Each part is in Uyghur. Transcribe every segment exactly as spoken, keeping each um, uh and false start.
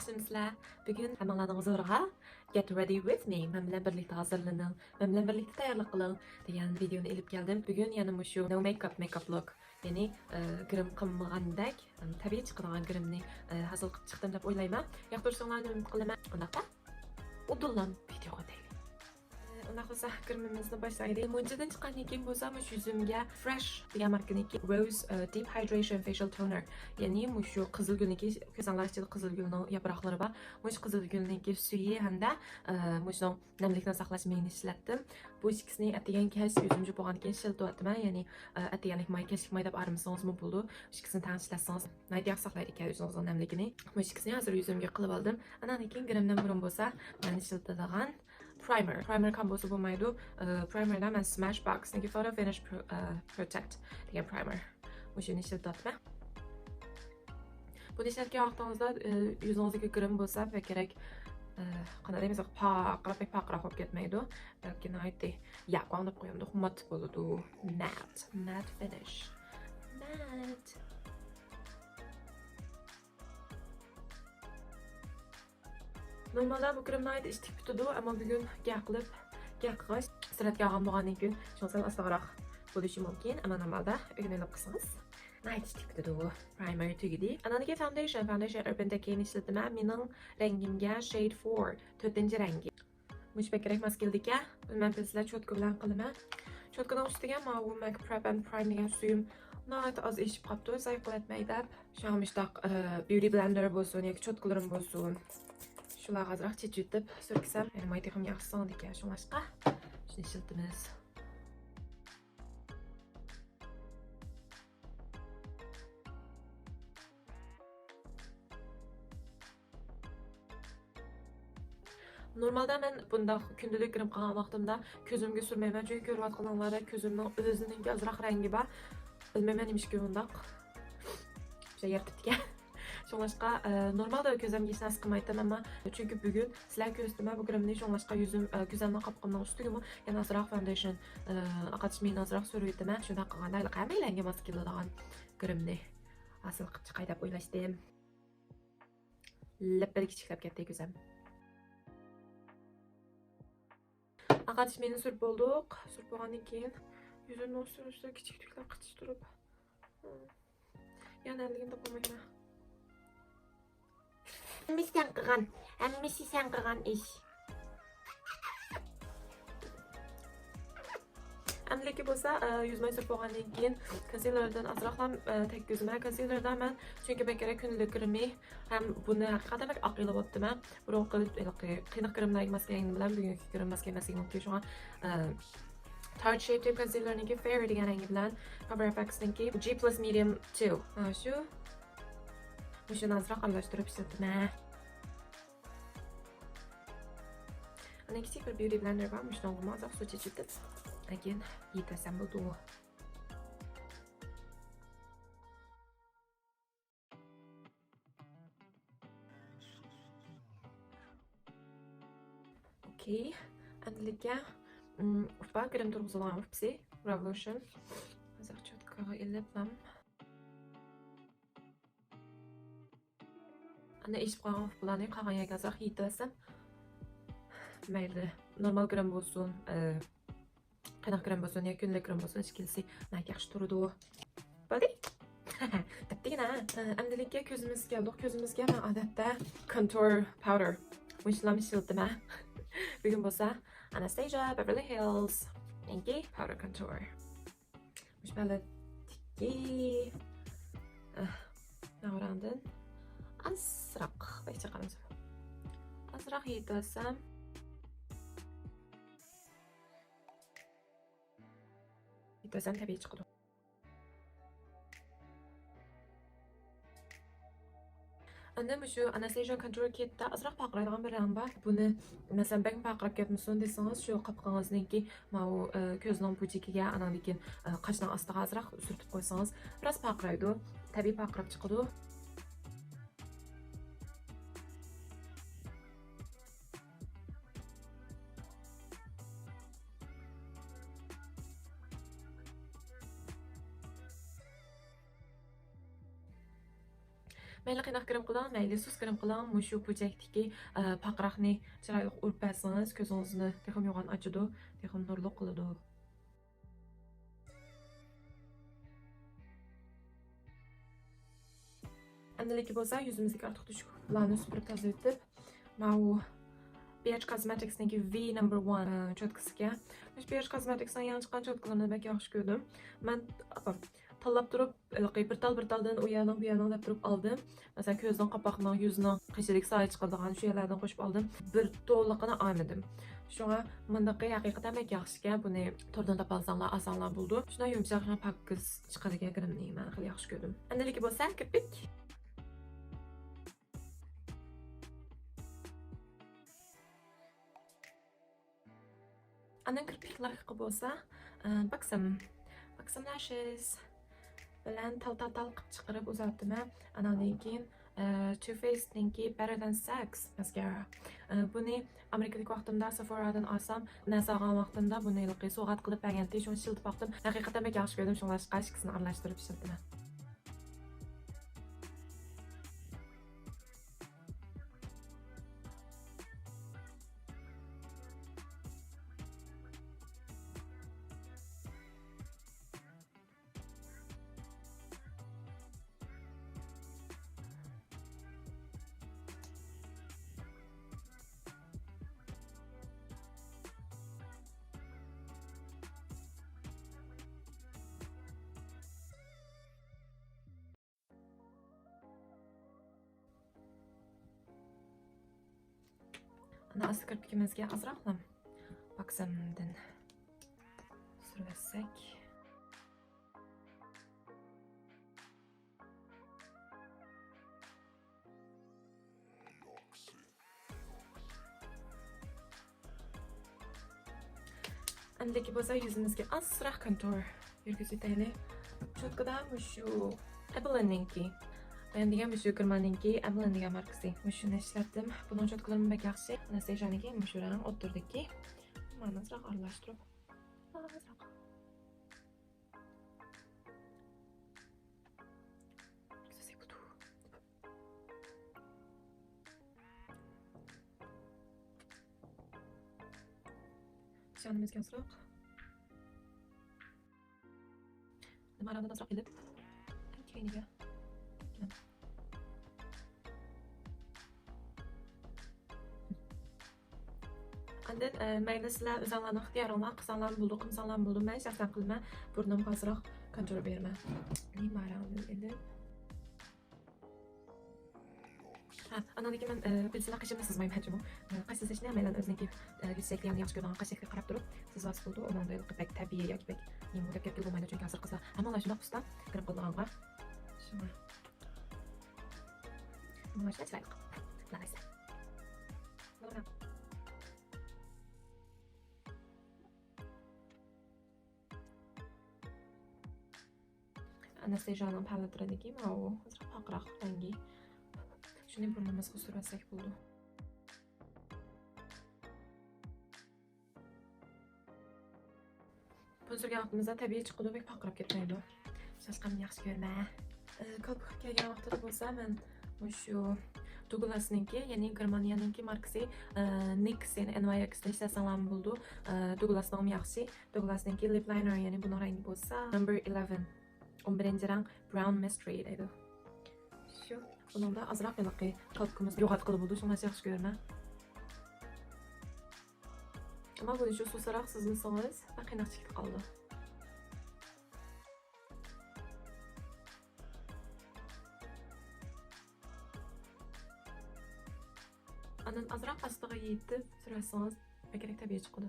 سىلەر بۈگۈن ھەممىڭلارنىڭ ھۇزۇرىغا Get Ready With Me، مەن بىلەن بىرلىكتە ھازىرلىنىڭ، مەن بىلەن بىرلىكتە تەييارلىق قىلىڭ دېگەن ۋىدېونى ئېلىپ كەلدىم. بۈگۈن يەنە مۇشۇ No Makeup، Makeup Look، يەنى، ئە، گىرىم قىلمىغاندەك، ئە، تەبىئىي چىقىدىغان گىرىمنى، ئە، ھاسىل قىلىپ چىقتىم دەپ ئويلايمەن. ياقتۇرساڭلار نېمە قىلىمەن؟ ئۇنداقتا ئۇدۇللا ۋىدېوغا ئۆتەيلى. ئۇنداق بولسا، گىرىمىمىزنى باشلايلى. مۇنچىدىن چىققاندىن كېيىن بولسا، مۇشۇ يۈزۈمگە Fresh دېگەن ماركىنىڭكى Rose، ئە، Deep Hydration Facial Toner، يەنى مۇشۇ قىزىل گۈلنىڭكى، كۆزۈڭلار ئىچىدە قىزىل گۈلنىڭ ياپراقلىرى بار. مۇشۇ قىزىل گۈلنىڭكى سۈيى ھەمدە، ئە، مۇشۇنىڭ نەملىكنى ساقلاش مېيىنى ئىشلەتتىم. بۇ ئىككىسىنى ئەتىگەن كەچ يۈزۈم جۇپ بولغاندىن كېيىن ئىشلىتىۋاتىمەن. يەنى، ئە، ئەتىگەنلىك ماي، كەچلىك ماي دەپ ئايرىمىسىڭىزمۇ بولىدۇ. ئىككىسىنى تەڭ ئىشلەتسىڭىز ناھايىتى ياخشى ساقلايدىكەن ئۆزىڭىزنىڭ نەملىكىنى. مۇشۇ ئىككىسىنى ھازىر يۈزۈمگە قىلىپ ئالدىم. ئاندىن كېيىن گىرىمدىن بۇرۇن بولسا، مەن ئىشلىتىدىغان پرايمېر. پرايمېر كام بولسا بولمايدۇ. ئى، پرايمېردا مەن Smashboxنىڭكى Photo Finish Pro-، ئى، Protect دېگەن پرايمېر. مۇشۇنى ئىشلىتىۋاتىمەن. بۇنى ئىشلەتكەن ۋاقتىڭىزدا، ئى، يۈزىڭىزدىكى گىرىم بولسا بەك كېرەك، ئى، قانداق دەيمىز، پارقىراپ، بەك پارقىراق بولۇپ كەتمەيدۇ. بەلكى ناھايىتى ياققان دەپ قويامدۇق، مات بولىدۇ. مات، مات فىنىش. مات. نورمالدا بۇ كىرىم ناھايىتى ئىتتىك پۈتىدۇ، ئەمما بۈگۈن گەپ قىلىپ، گەپ قىلغاچ، سۈرەتكە ئالغان بولغاندىن كېيىن شۇڭا سەل ئاستىغىراق بولۇشى مۇمكىن، ئەمما نورمالدا ئۆگىنىپ قىلسىڭىز ناھايىتى ئىتتىك پۈتىدۇ. پرايمېر تۈگىدى. ئاندىن كېيىن فاوندېيشن، فاوندېيشن ئەربەن دەكەينى ئىشلىتىمەن. مېنىڭ رەڭگىمگە شەيد فور، تۆتىنچى رەڭگى. مۇشۇ بەكرەك ماس كېلىدىكەن. بىلمەمدىن سىلەر چوتكا بىلەن قىلىمەن. چوتكىنىڭ ئۈستىگە ماۋۇ مەك پرەپ ئەند پرايم دېگەن سۈيۈم ناھايىتى ئاز ئېشىپ قاپتۇ، زايە قىلىۋەتمەي دەپ. شۇڭا مۇشۇنداق، ئە، بيۇتى بلەندېر بولسۇن ياكى چوتكىلىرىم بولسۇن، شۇلارغا ئازراق چېچىۋېتىپ سۈركىسەم، يەنە ماي تېخىمۇ ياخشى سىڭىدىكەن. شۇڭلاشقا شۇنى ئىشلىتىمىز. نورمالدا مەن بۇنداق كۈندىلىك گىرىم قىلغان ۋاقتىمدا كۆزۈمگە سۈرمەيمەن، چۈنكى كۆرۈۋاتقىنىڭلاردەك كۆزۈمنىڭ ئۆزىنىڭكى ئازراق رەڭگى بار. بىلمەيمەن نېمىشقا بۇنداق شۇ يارىتىپتىكەن. شۇڭلاشقا، ئە، نورمالدا كۆزۈمگە ھېچ نەرسە قىلمايتتىم، ئەمما چۈنكى بۈگۈن سىلەر كۆرسىتىمەن بۇ گىرىمنى، شۇڭلاشقا يۈزۈم، ئە، كۆزۈمنىڭ قاپىقىمنىڭ ئۈستىگىمۇ يەنە ئازراق فاوندېيشن، ئە، ئاقارتىش مېيىنى ئازراق سۈرۈۋېتىمەن. شۇنداق قىلغاندا ھېلىقى ھەممەيلەنگە ماس كېلىدىغان گىرىمنى ھاسىل قىلىپ چىقاي دەپ ئويلاشتىم. لەپپىدە كىچىكلەپ كەتتى كۆزۈم. ئاقارتىش مېيىنى سۈرۈپ بولدۇق. سۈرۈپ بولغاندىن كېيىن يۈزۈمنىڭ ئۈستىدىن ئۈستىدىن كىچىك تۈكلەر قىچىشتۇرۇپ. يا نەدىكىنى تاپالمايمەن. ھەممىسى سەن قىلغان، ھەممىسى سەن قىلغان ئىش. ئەمدىكى بولسا، ئە، يۈز ماي سۈرۈپ بولغاندىن كېيىن كونسىلېردىن ئازراقلا، ئە، تەگكۈزىمەن. كونسىلېردا مەن چۈنكى بەك كېرەك كۈندىلىك كىرىمى ھەم بۇنى ھەقىقەتەن بەك ئاق ئېلىۋاپتىمەن. بۇرۇنقى ھېلىقى قېنىق كىرىملەرگە ماس كەلگىنى بىلەن بۈگۈنكى كىرىم ماس كەلمەسلىكى مۇمكىن. شۇڭا، ئە، تارت شېيپ دېگەن كونسىلېرنىڭكى فېيرى دېگەن رەڭگى بىلەن كالر ئېف ئېكسنىڭكى جى پلەس مېدىيۇم تۇ. مانا شۇ. مۇشۇنى ئازراق ئارىلاشتۇرۇپ ئىشلىتىمەن. ئاندىن كىچىك بىر بيۇتى بلەندېر بار، مۇشۇنىڭغىمۇ ئازراق سۇ چېچىۋېتىپ، كېيىن يېتىۋەتسەم بولىدۇ. ئوكەي. ئەمدىلىككە، ئۇم، ئۇپا، گىرىم تۇرغۇزىدىغان ئۇپىسى، رېۋولۇشن. ھازىر چوتكىغا ئېلىپ، لام. ئاندىن ئېشىپ قالغان ئۇپىلارنى قالغان يەرگە ئازراق يېيىتىۋەتسەم. مەيلى، نورمال گىرىم بولسۇن، ئە، قېنىق گىرىم بولسۇن يا كۈندىلىك گىرىم بولسۇن، ئىككىلىسى ناھايىتى ياخشى تۇرىدۇ. بولدى. دەپتىگىنە. ئەمدىلىككە كۆزىمىزگە كەلدۇق. كۆزىمىزگە مەن ئادەتتە كونتۇر پاۋدېر مۇشۇلارنى ئىشلىتىمەن. بۈگۈن بولسا ئاناستېزىيا بېۋېرلى ھىللىز نىڭكى پاۋدېر كونتۇر. مۇشۇ پالېتتىكى، ئە، ناۋراڭدىن ئازراق، بەك چاقىرمىسۇن. ئازراق يېيىتىۋەتسەم. يېيىتىۋەتسەم تەبىئىي چىقىدۇ. ئاندىن مۇشۇ ئاناستېزىيا كونتۇر كىتتا ئازراق پارقىرايدىغان بىر رەڭ بار. بۇنى، مەسىلەن، بەك پارقىراپ كەتمىسۇن دېسىڭىز، شۇ قاپىقىڭىزنىڭكى ماۋۇ، ئە، كۆزنىڭ بۇ چېكىگە، ئاناندىن كېيىن، ئە، قاچنىڭ ئاستىغا ئازراق سۈرتۈپ قويسىڭىز، بىراز پارقىرايدۇ. تەبىئىي پارقىراپ چىقىدۇ. مەيلى قېنىق گىرىم قىلىڭ، مەيلى سۇس گىرىم قىلىڭ، مۇشۇ بۇ جەھەتتىكى، ئە، پارقىراقنى چىرايلىق ئۇرۇپ بەرسىڭىز، كۆزىڭىزنى تېخىمۇ يوغان ئاچىدۇ، تېخىمۇ نۇرلۇق قىلىدۇ. ئەمدىلىكى بولسا يۈزىمىزدىكى ئارتۇق تۆشۈكلەرنى سۈپۈرۈپ تازىلىتىپ، ماۋۇ بي ئېچ كوزمېتىكسنىڭكى ۋى نەمبەر ۋان، ئە، چوتكىسىكەن. مۇشۇ بي ئېچ كوزمېتىكسنىڭ يېڭى چىققان چوتكىلىرىنى بەك ياخشى كۆردۈم. مەن، ئاپام، تاللاپ تۇرۇپ، ھېلىقى بىر تال، بىر تالدىن ئۇ يەرنىڭ، بۇ يەرنىڭ دەپ تۇرۇپ ئالدىم. مەسىلەن، كۆزنىڭ قاپاقنىڭ، يۈزنىڭ قېشىدىكى سايە چىقىدىغان شۇ يەرلەردىن قوشۇپ ئالدىم. بىر تولىقىنى ئالمىدىم. شۇڭا مۇندىقى ھەقىقەتەن بەك ياخشىكەن. بۇنى توردىن تاپالىساڭلار ئاسانلا بولىدۇ. شۇنداق يۇمشاق، شۇنداق پاكىز چىقىدىكەن گىرىمنى. مەن خېلى ياخشى كۆردۈم. ئەمدىلىكى بولسا كىرپىك. ئاندىن كىرپىكلەرگە بولسا، ئە، باكسىم، باكسىم لاشېس بىلەن تال، تال، تال قىلىپ چىقىرىپ ئۇزارتىمەن. ئاناندىن كېيىن، ئە، تو فېيسنىڭكى بەتتەر دەن سېكس ماسكارا. ئە، بۇنى ئامېرىكىدىكى ۋاقتىمدا سېفورادىن ئالسام، نەرسە ئالغان ۋاقتىمدا بۇنى ھېلىقى سوۋغات قىلىپ بەرگەنتى، شۇڭا ئىشلىتىپ باقتىم. ھەقىقەتەن بەك ياخشى كۆردۈم، شۇڭلاشقا ئىككىسىنى ئارىلاشتۇرۇپ ئىشلىتىمەن. ئاندىن ئاستا كىرپىكىمىزگە ئازراقلا باكسىمدىن سۈرۈۋەتسەك. ئەمدىكى بولسا يۈزىمىزگە ئازراق كونتۇر يۈرگۈزۈۋېتەيلى. چوتكىدا مۇشۇ ئېبېلىننىڭكى، بايام دېگەن مۇشۇ گېرماننىڭكى ئېبېلىن دېگەن ماركىسى. مۇشۇنى ئىشلەتتىم. بۇنىڭ چوتكىلىرىمۇ بەك ياخشى. ئاناستېژانىڭكى مۇشۇ رەڭ ئوتتۇرىدىكى. مانا ئازراق ئارىلاشتۇرۇپ، ئازراق. شانىمىزگە ئازراق. نېمە ئارادىن ئازراق ئېلىپ، كەينىگە. ئاندىن، ئە، مەيلى سىلەر ئۆزۈڭلارنىڭ ئىختىيارىڭلار، قىلساڭلارمۇ بولىدۇ، قىلمىساڭلارمۇ بولىدۇ. مەن شەخسەن قىلىمەن، بۇرنۇمغا ئازراق كونتۇر بېرىمەن. نېمە ئارادىن ئېلىپ. ھە، ئانىڭدىن كېيىن مەن، ئە، بىلسىلەر قېشىمنى سىزمايمەن جۇمۇ. ئە، قاش سىزىشنى مەيلى ئۆزىنىڭكى، ئە، يۈز شەكلى ياخشى كۆرىدىغان قاش شەكلىگە قاراپ تۇرۇپ سىزىۋالسا بولىدۇ. ئۇنىڭدا ھېلىقى بەك تەبىئىي ياكى بەك نېمە دەپ گەپكە بولمايدۇ، چۈنكى ھازىرقى قىزلار ھەممىڭلار شۇنداق ئۇستا گىرىم قىلىدىغانغا. شۇڭا. مانا شۇنداق چىرايلىق. قىلالايسىلەر. ئاناستېژانىڭ پالېتلىرىدىكى ماۋۇ ئازراق پارقىراق رەڭگى. شۇنى بۇرنىمىزغا سۈرۈۋەتسەك بولىدۇ. بۇنى سۈرگەن ۋاقتىمىزدا تەبىئىي چىقىدۇ، بەك پارقىراپ كەتمەيدۇ. شاشقان ياخشى كۆرمە. ئى، كالپۇكقا كەلگەن ۋاقتىدا بولسا مەن مۇشۇ دوگلاسنىڭكى، يەنى گېرمانىيەنىڭكى ماركىسى، ئى، نىكس، يەنى ئېن ۋاي ئېكس نى ئىشلەتسەڭلارمۇ بولىدۇ. ئى، دوگلاسنىڭمۇ ياخشى. دوگلاسنىڭكى لىپ لاينېر، يەنى بۇنىڭ رەڭگى بولسا نەمبەر ئېلېۋەن، ئون بىرىنچى رەڭ، براون مىسترى دەيدۇ. شۇ، بۇنىڭدا ئازراق ھېلىقى كالپۇكىمىز يوغان قىلىپ بولىدۇ، شۇڭلاشقا ياخشى كۆرىمەن. ئەمما بۇنى شۇ سۇسراق سىزمىسىڭىز، بەك قېنىق چىقىپ قالىدۇ. ئاندىن ئازراق ئاستىغا يېيىتىپ سۈرۈۋەتسىڭىز، بەكرەك تەبىئىي چىقىدۇ.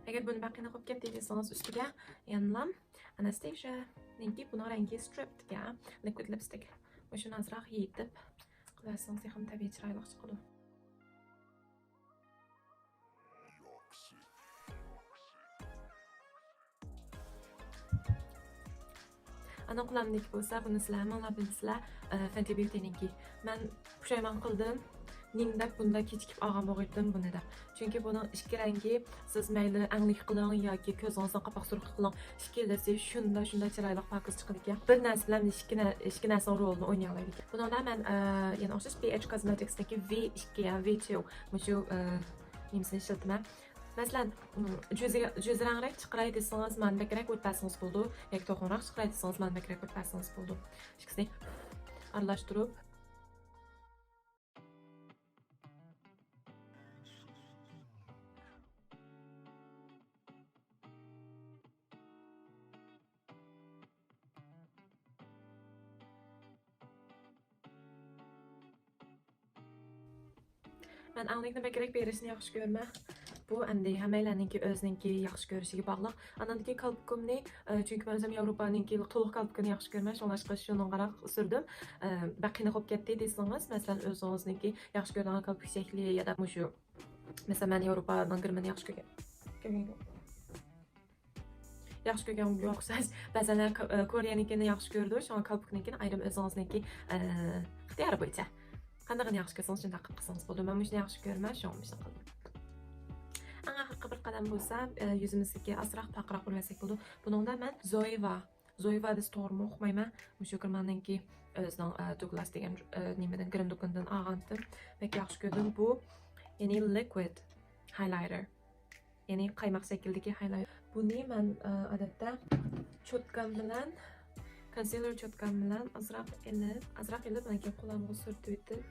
ئەگەر بۇنى بەك قېنىق بولۇپ كەتتى دېسىڭىز، ئۈستىگە يەنىلا ئاناستېژانىڭكى بۇنىڭ رەڭگى سترىپتىكەن، لىكۋىد لىپستىك. مۇشۇنى ئازراق يېيىتىپ قىلىۋەتسىڭىز، تېخىمۇ تەبىئىي چىرايلىق چىقىدۇ. ئانا قولۇمدىكى بولسا، بۇنى سىلەر ھەممىڭلار بىلىسىلەر، ئە، فېنتى بيۇتىنىڭكى. مەن پۇشايمان قىلدىم. نېمە دەپ بۇنداق كېچىكىپ ئالغان بولغىيتتىم بۇنى دەپ. چۈنكى بۇنىڭ ئىككى رەڭگى، سىز مەيلى ئەڭلىك قىلىڭ ياكى كۆزىڭىزنىڭ قاپاق سۈرخى قىلىڭ، ئىككىلىسى شۇنداق، شۇنداق چىرايلىق پاكىز چىقىدىكەن. بىر نەرسە بىلەن ئىككى نە-، ئىككى نەرسىنىڭ رولىنى ئوينىيالايدىكەن. بۇنىڭدا مەن، ئە، يەنە ئوخشاش بي ئېيچ كوزمېتىكسنىڭكى ۋى ئىككى يا ۋى تۇ مۇشۇ، ئە، نېمىسىنى ئىشلىتىمەن. مەسىلەن، جۈزە-، جۈزرەڭرەك چىقىراي دېسىڭىز، مانا بەكرەك ئۆتۈپ بەرسىڭىز بولىدۇ. ياكى توخۇڭراق چىقىراي دېسىڭىز، مانا بەكرەك ئۆتۈپ بەرسىڭىز بولىدۇ. ئىككىسىنى ئارىلاشتۇرۇپ. مەن ئاڭلىقنى بەكرەك بېرىشنى ياخشى كۆرىمەن. بۇ ئەمدى ھەممەيلەننىڭكى ئۆزىنىڭكى ياخشى كۆرۈشىگە باغلىق. ئاندىن كېيىن كالپۇكۇمنى، ئە، چۈنكى مەن ئۆزۈم ياۋروپانىڭكى تولۇق كالپۇكىنى ياخشى كۆرىمەن، شۇڭلاشقا شۇنىڭغىراق سۈردۈم. ئە، بەك قېنىق بولۇپ كەتتى دېسىڭىز، مەسىلەن، ئۆزىڭىزنىڭكى ياخشى كۆرىدىغان كالپۇك شەكلى يا دا مۇشۇ، مەسىلەن، مەن ياۋروپانىڭ گىرىمىنى ياخشى كۆرگەن. ياخشى كۆرگەنگە ئوخشاش. بەزەنلەر كو-، ئە، كورېيەنىڭكىنى ياخشى كۆرىدۇ، شۇڭا كالپۇكنىڭكىنى ئايرىم ئۆزىڭىزنىڭكى، ئە، ئىختىيارى بويىچە. قاندىقىنى ياخشى كۆرسىڭىز، شۇنداق قىلىپ قىلسىڭىز بولىدۇ. مەن مۇشۇنى ياخشى كۆرىمەن، شۇڭا مۇشۇنى قىلدىم. ئەڭ ئاخىرقى بىر قەدەم بولسا، ئە، يۈزىمىزدىكى ئازراق پارقىراق قىلىۋەتسەك بولىدۇ. بۇنىڭدا مەن زويۋا، زويۋا دېسە توغرىمۇ ئۇقمايمەن. مۇشۇ گېرماننىڭكى ئۆزىنىڭ، ئە، دوگلاس دېگەن، ئە، نېمىدىن، گىرىم دۇكىنىدىن ئالغانتىم. بەك ياخشى كۆردۈم. بۇ، يەنى لىكۋىد ھايلايتېر. يەنى قايماق شەكلىدىكى ھايلايتېر. بۇنى مەن، ئە، ئادەتتە چوتكام بىلەن، كونسىلېر چوتكام بىلەن ئازراق ئېلىپ، ئازراق ئېلىپ، ئاندىن كېيىن قولامغا سۈرتۈۋېتىپ،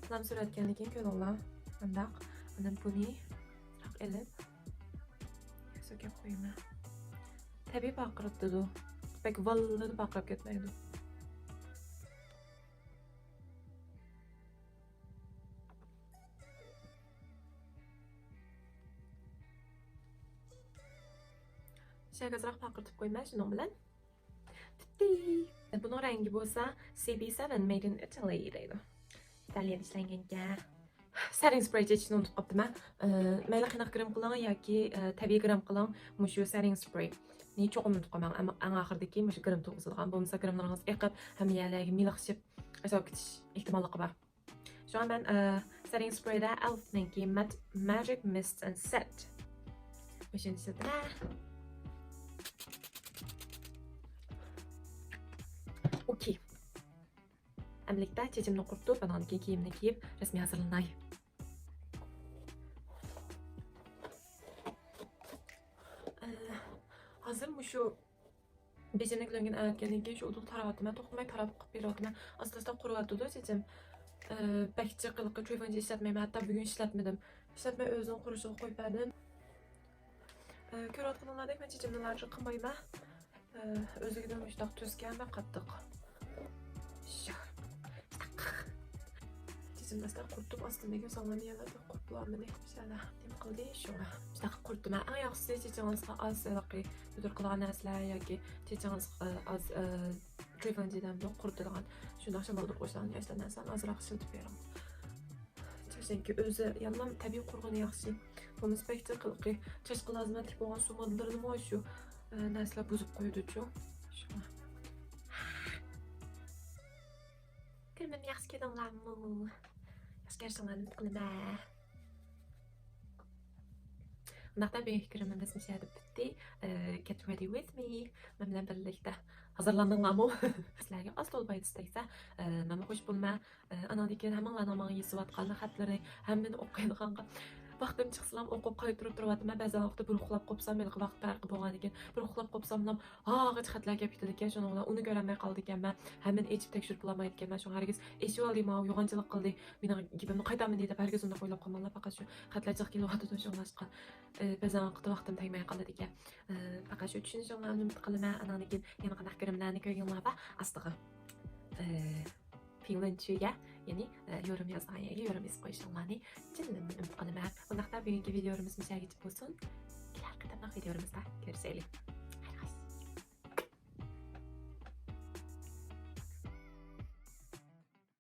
قولام سۈرۈۋەتكەندىن كېيىن كۆرۈڭلار، مۇنداق. ئاندىن بۇنى ئازراق ئېلىپ، سۈركەپ قويىمەن. تەبىئىي پارقىرىتىدۇ. بەك ۋاللىدە پارقىراپ كەتمەيدۇ. شۇ ئازراق پارقىرىتىپ قويىمەن شۇنىڭ بىلەن. پۈتتى. بۇنىڭ رەڭگى بولسا سى بى سەۋەن Made in Italy دەيدۇ. ئىتالىيەدە ئىشلەنگەنكەن. سېتتىنگ سپرېي چېچىشنى ئۇنتۇپ قاپتىمەن. ئە، مەيلى قېنىق گىرىم قىلىڭ ياكى، ئە، تەبىئىي گىرىم قىلىڭ، مۇشۇ سېتتىنگ سپرېينى چوقۇم ئۇنتۇپ قالماڭ. ئەڭ، ئەڭ ئاخىرىدىكى مۇشۇ گىرىم تۇرغۇزىدىغان، بولمىسا گىرىملىرىڭىز ئېقىپ، ھەممە يەرلەرگە مېلىقىشىپ، ئاشۇ كېتىش ئېھتىماللىقى بار. شۇڭا مەن، ئە، سېتتىنگ سپرېيدا ئېلفنىڭكى مات-، ماجىك مىست ئەند سېت مۇشۇنى ئىشلىتىمەن. ئوكەي. ئەمدىلىكتە چېچىمنى قۇرۇتۇپ، ئاندىن كېيىن كىيىمنى كىيىپ، رەسمىي ھازىرلىناي. ئە، ھازىر مۇشۇ بېشىمنى كۆلەڭگىنى ئەۋەتكەندىن كېيىن شۇ ئۇدۇل تاراۋاتىمەن، توختىماي تاراپ قىلىپ بېرىۋاتىمەن. ئاستا-ئاستا قۇرۇۋاتىدۇ چېچىم. ئە، بەك جىق ھېلىقى ترىفونجى ئىشلەتمەيمەن، ھەتتا بۈگۈن ئىشلەتمىدىم. ئىشلەتمەي ئۆزىنىڭ قۇرۇشىغا قويۇپ بەردىم. ئە، كۆرۈۋاتقىنىڭلاردەك مەن چېچىمنى لارجا قىلمايمەن. ئە، ئۆزلۈكىدىن مۇشۇنداق تۈزكەن ۋە قاتتىق. شۇ. چېچىمنى ئاستا قۇرۇتۇپ، ئاستىندىكى ساڭلامنى يەنە قۇرۇتۇپ ئالمىدى. ماشائاللا، نېمە قىلدى شۇڭا. شۇنداق قۇرۇتتۇم. ئەڭ ياخشىسى چېچىڭىزغا ئاز ھېلىقى بۈدۈر قىلغان نەرسىلەر ياكى چېچىڭىزغا ئاز، ئە، ترىفونجى دەمدۇ قۇرۇتىدىغان شۇنداق شامالدۇرغۇچلارنى، ئاشۇنداق نەرسىلەرنى ئازراق ئىشلىتىپ بېرىڭ. چاچنىڭكى ئۆزى يەنىلا تەبىئىي قۇرۇغىنى ياخشى. بولمىسا بەك جىق ھېلىقى چاچقا لازىمەتلىك بولغان سۇ ماددىلىرىنىمۇ شۇ، ئە، نەرسىلەر بۇزۇپ قويىدۇچۇ. شۇڭا. كىرىمىمنى ياخشى كۆردۈڭلارمۇ؟ ياخشى كۆرسەڭلار نېمە قىلىمەن؟ ئۇنداقتا بۈگۈنكى كىرىمىم رەسمىي شەھەردە پۈتتى. ئە، get ready with me. مەن بىلەن بىرلىكتە ھازىرلاندىڭلارمۇ؟ سىلەرگە ئاز تولا پايدىسى تەگسە، ئە، مەنمۇ خوش بولىمەن. ئە، ئانىڭدىن كېيىن ھەممىڭلارنىڭ ماڭا يېزىۋاتقان خەتلىرى، ھەممىنى ئوقۇيدىغانغا ۋاقتىم چىقسىلا ئوقۇپ قايتۇرۇپ تۇرۇۋاتىمەن. بەزى ۋاقىتتا بىر ئۇخلاپ قوپسام، ھېلىقى ۋاقىت پەرقى بولغاندىكىن، بىر ئۇخلاپ قوپساملا ھاغىچ خەتلەر كەپ كېتىدىكەن، شۇنىڭ بىلەن ئۇنى كۆرەلمەي قالىدىكەنمەن. ھەممىنى ئېچىپ تەكشۈرۈپ بولالمايدىكەنمەن. شۇڭا ھەرگىز ئېچىۋالدى، ماۋۇ يوغانچىلىق قىلدى، مېنىڭ گېپىمنى قايتارمىدى دەپ ھەرگىز ئۇنداق ئويلاپ قالماڭلار. پەقەت شۇ خەتلەر جىق كېلىۋاتىدۇ، شۇڭلاشقا، ئى، بەزى ۋاقىتتا ۋاقتىم تەگمەي قالىدىكەن. ئى، پەقەت شۇ چۈشىنىشىڭلارنى ئۈمىد قىلىمەن. ئاناندىن كېيىن يەنە قانداق كىرىملەرنى كۆرگەنلەر بار ئاستىغا، ئى، پىڭلىنچۈگە، يەنى، ئى، يورۇم يازغان يەرگە يورۇم يېزىپ قويۇشۇڭلارنى جىددىي ئۈمىد قىلىمەن. ئۇنداقتا بۈگۈنكى ۋىدىيولىرىمىز مۇشۇ يەرگىچە بولسۇن. كېلەر قېتىملىق ۋىدىيولىرىمىزدا كۆرۈشەيلى.